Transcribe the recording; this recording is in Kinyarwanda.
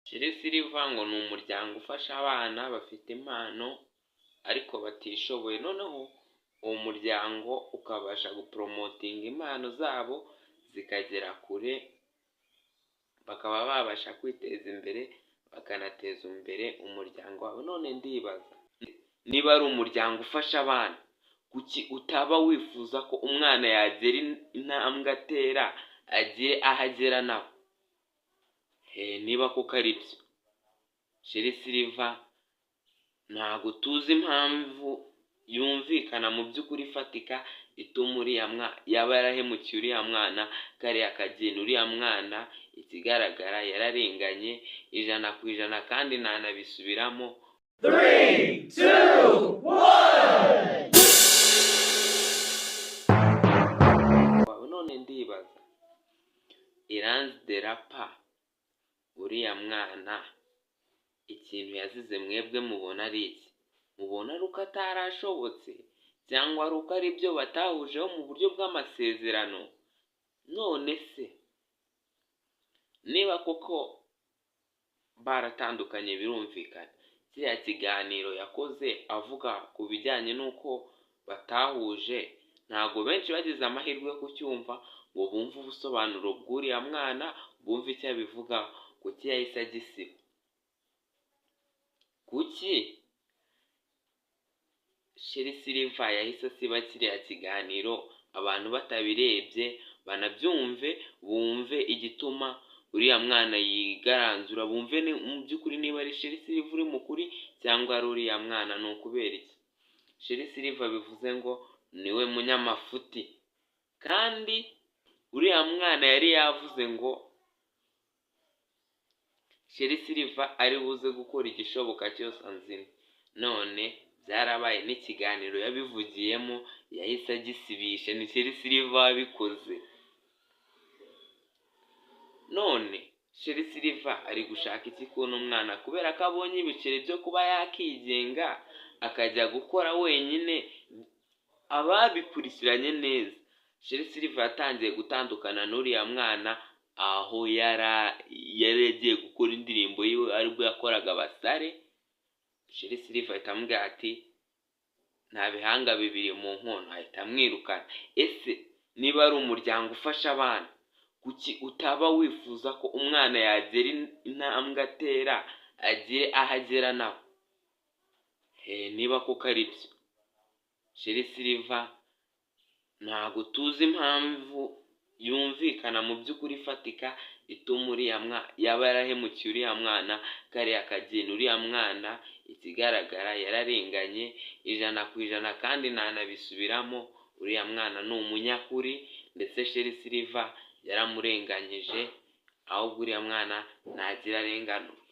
Sherrie Silver ngo ni umuryango ufasha abana bafite impano ariko batishoboye, noneho uwo muryango ukabasha gupromotinga impano zabo zikagera kure, bakaba babasha kwiteza imbere, bakanateza imbere umuryango wabo. None ndibaza, niba ari umuryango ufasha abana, kuki utaba wifuza ko umwana yagera intambwe atera, agire aho agera nawe? Niba koko ari byo, Sherrie Silver ntabwo tuzi impamvu yumvikana mu by'ukuri ifatika ituma uriya yaba yarahemukiye uriya mwana kariya kageni. Uriya mwana ikigaragara yararenganye 100% kandi ntanabisubiramo. Three, two, one. None ndibaza, Iranzi the Rapper, uriya mwana ikintu yazize mwebwe mubona ari iki? Mubona ari uko atarashobotse, cyangwa ari uko ari ibyo batahujeho mu buryo bw'amasezerano? None se niba koko baratandukanye, birumvikana, kiriya kiganiro yakoze avuga ku bijyanye n'uko batahuje, ntabwo benshi bagize amahirwe yo kucyumva ngo bumve ubusobanuro bw'uriya mwana, bumve icyo abivugaho. Kuki yahise agisiba? Kuki Sherrie Silver yahise asiba kiriya kiganiro abantu batabirebye, banabyumve, bumve igituma uriya mwana yigaranzura, bumve mu by'ukuri niba ari Sherrie Silver uri mu kuri cyangwa ari uriya mwana? Ni ukubera iki Sherrie Silver bivuze ngo niwe munyamafuti, kandi uriya mwana yari yavuze ngo Sherrie Silver ari buze gukora igishoboka cyose anzine? None byarabaye, n'ikiganiro yabivugiyemo yahise agisibisha. Ni Sherrie Silver wabikoze. None Sherrie Silver ari gushaka iki kubona umwana? Kubera ko abonye ibiceri byo kuba yakigenga akajya gukora wenyine. Ababikurikiranye neza, Sherrie Silver yatangiye gutandukana n'uriya mwana aho yari agiye gukora indirimbo yiwe, aribwo yakoraga Basare. Sherrie Silver ahita amubwira ati: "Nta bihanga bibiri mu nkono", ahita amwirukana. Ese niba ari umuryango ufasha abana, kuki utaba wifuza ko umwana yagera intambwe atera, agire aho agera nawe? Niba koko ari byo, Sherrie Silver ntabwo tuzi impamvu yumvikana mu by'ukuri ifatika ituma uriya yaba yarahemukiye uriya mwana kariya kageni. Uriya mwana ikigaragara yararenganye 100% kandi ntanabisubiramo. Uriya mwana ni umunyakuri, ndetse Sherrie Silver yaramurenganyije. Ahubwo uriya mwana ntagira arenganurwe.